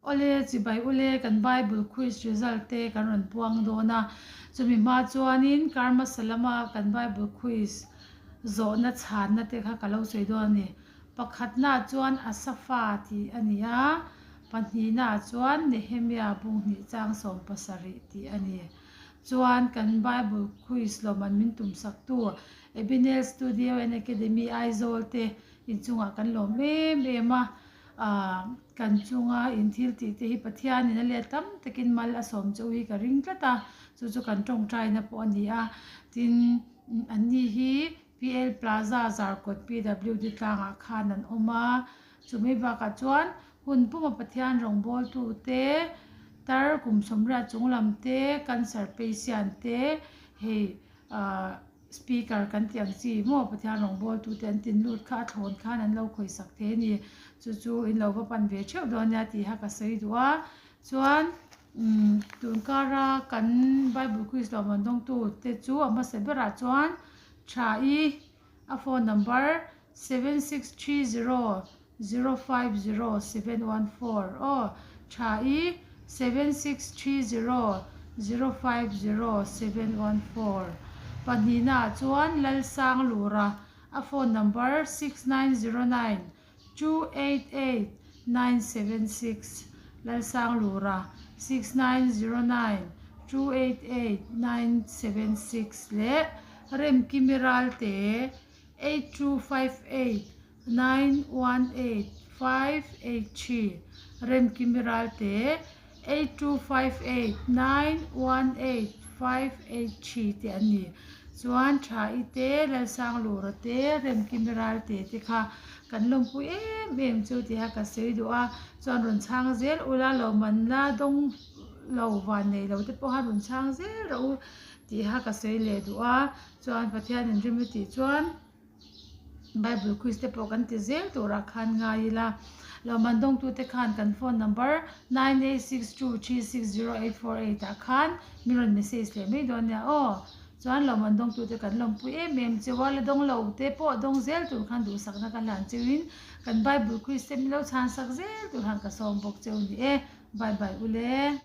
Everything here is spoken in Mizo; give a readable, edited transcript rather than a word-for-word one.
Awle, chibai ule, kan Bible quiz result te kan rawn puang dawn a. Chumi hma chuanin kar hmasa lama kan Bible quiz zawhna chhanna te kha ka lo sawi dawn a ni. Pakhatnaah chuan Asafa tih a ni a, pahnihnaah chuan Nehemia bunghnih chang 70 tih a ni. Chuan kan Bible quiz lawmman min tumsaktu Ebenel Studio and Academy Aizawl te inchungah kan lawm em em a. Kan chunga in thil tih te hi Pathianin a let tam takin mal a sawm che u hi ka ring tlat a, chu chu kan tawngtaina pawh a ni a. Tin, anni hi PL Plaza Zarkawt PWD tlangah khan an awm a, chumi bakah chuan hun puma Pathian rawngbawltu te, tar kum 80 chung lam te, cancer patient te, hei Speaker kan tih ang chi maw Pathian rawngbawltute an tin lut kha a thlawn khan an lo khawisak thei a ni. Chu chu in lo va pan ve theuh dawn nia tih kha ka sawi duh a. Chuan umm tun kara kan Bible quiz lawmman dawngtu te chu a hmasa berah chuan Tha-i a phone number 7630 050 714 aw tha i 7630 050 714 Pahnihna ah chuan Lalsang Lura a phone number 6909 288 976 Lalsang Lura 6909 288 976 leh Remkimi Ralte 8258 918 583 Remkimi Ralte 8258 918 583 te an ni. Chuan Tha-i te, Lalsanglura te, Remkimi Ralte te kha kan lawmpui em em chu tia ka sawi duh a. Chuan rawn chhang zel ula lo man la dawng lo van nei lo te pawh khan rawn chhang zel rawh u tih kha ka sawi leh duh a. Chuan Pathian inrem a tih chuan. Bible quiz te pawh kan ti zel turah khan ngai ila. Lawmman dawngtute khan kan phone number 9862360848 ah khan min rawn message leh mai dawn nia aw. Chuan lawmman dawngtute kan lawmpui em em cheu a, la dawng lo te pawh dawng zel tur khan duhsakna ka hlan cheuin kan Bible quiz te min lo chhansak zel tur khan ka sawm bawk cheu ni e. Bye bye ule.